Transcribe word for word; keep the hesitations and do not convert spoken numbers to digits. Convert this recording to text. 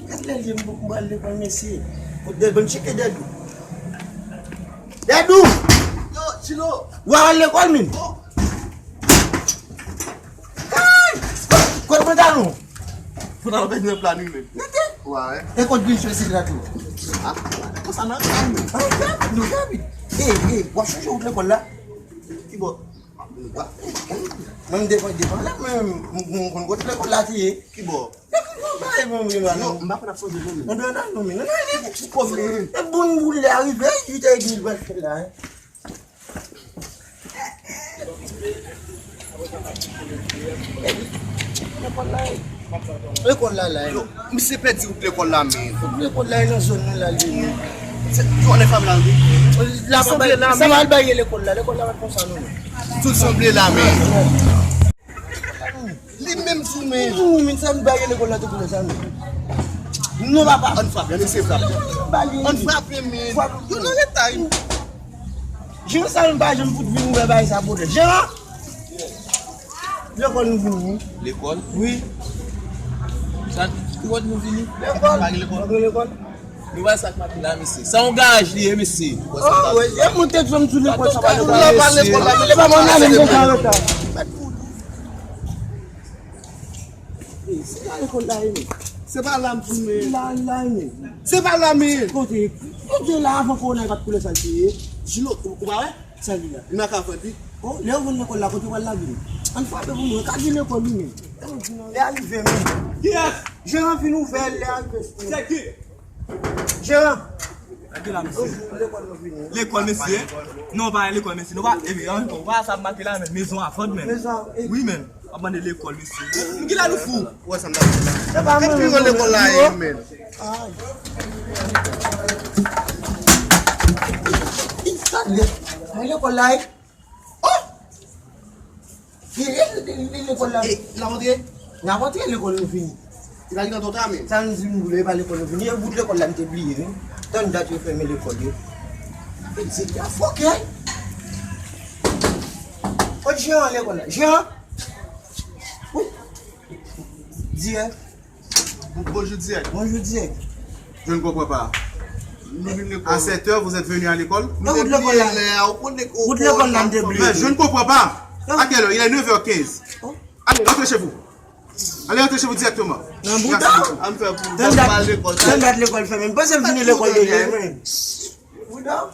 Gad lè l ye, m poko al lekòl, mesye. Kot Dèdou, m cheke Dèdou. Dèdou! Yo, Chilo! W a al lekòl, min? Oh! Hey! Kot pantalon? Pantalon pèdi nan pla li menm. Mete! Wa, wè. E kot vin chwe si la tou? Ah, konsa nan pla li menm. Ah, rapid, nou rapid. Ey, ey, w ap chonje wout lekòl la? Ki bò? Mwen m devan, devan la, mwen m konn kote lekòl la te ye. Ki bò? Lekòl la, e bon, mwen la. Non, m pa konn ap sonje non, men. Mwen dwe nan non, men. Non, non, e bon, mwen. E bon, boule a rive, uit è edmi l pral fè la, hein. Lekòl la, e. Lekòl la, la, e. Yo, misye pèdi wout lekòl la, men. Wout lekòl la, e nan zòn nou la, li ye, men. Se, yo, anlè fanmi la, wi. La, sanble la, sa men. Mal baye lekòl la, lekòl la, pa konsa, non, men. Tout sanble la, men. Li menm sou men. Ou menm sa m bay lekòl la tou koulè sa men. Non papa. Ann frape, ann eseye frape. Ann frape men. Yo nan leta wi. Jeran sa m pa janm fout vin ouvè bagay sa pwodè. Jeran. Lekòl nou vini wi. Lekòl? Wi. Sa ki wòd nou vini? Lekòl. Pa gen lekòl. Pa gen lekòl. Nou wè sa k mache la mesye. Sa yon gaj li ye mesye. Oh, e moun te di m sou lekòl sa pa lekòl. Lekòl la pa lekòl la. Lekòl la pa lekòl la. Ey, se la lekòl la ye men. Se pa la m di men. La, la ye men. Se pa la men. Kote? Kote la avan kowona e pa t koulè sa l te ye? Jilo, ou, ou pa wè? Sa li la. Li nan ka fè pi. Oh, lè yo vin lekòl la, kote w al lage li? Ann frape pou mwen, ka di lekòl li men. Lè a rive men. Kiyès? Jeran vin ouvè, lè a rive. Se ki? Jeran. Gade la, mesye. Lekòl nou vini. Lekòl, mesye. Non, pa lekòl, mesye. Nou pa, epi, an, ou pa sa ap make la, men mezon a vant, men. Mezon, e- Wi, men. Ap mande lekòl, mesye. M ki la nou fou. Ou wè sa m t ap di la. Se pa mwen, pi gwo lekòl la ye, men. Ay. Sa lè. Ay, lekòl la ye. Oh! Li, li, li, li lekòl la. E, n ap antre? N ap antre, lekòl nou fini. Li pa gentan twò ta, men. Sa nou di nou vle, e pa lekòl nou fini. E bout lekòl la, m te bliye, wi. Tann dat yo fèmen lekòl yo. E di, y a fòkè. Kot Jean lekòl la? Jean? Wi. Dirèk. Bonjou dirèk. Bonjou dirèk. Je ne comprends pas. Nou vin lekòl. À sept heures, vous êtes venu à l'école? Non, wout lekòl la. Wout lekòl la, m te bliye. Mais je ne comprends pas. À quelle heure? Il est neuf heures quinze. Oh. Allez, rentrez chez vous. Allez, rentrez chez vous directement. Nan bouda. Merci beaucoup. Tann dat lekòl. Tann dat lekòl fèmen. M panse m vini lekòl deja, men. Bouda.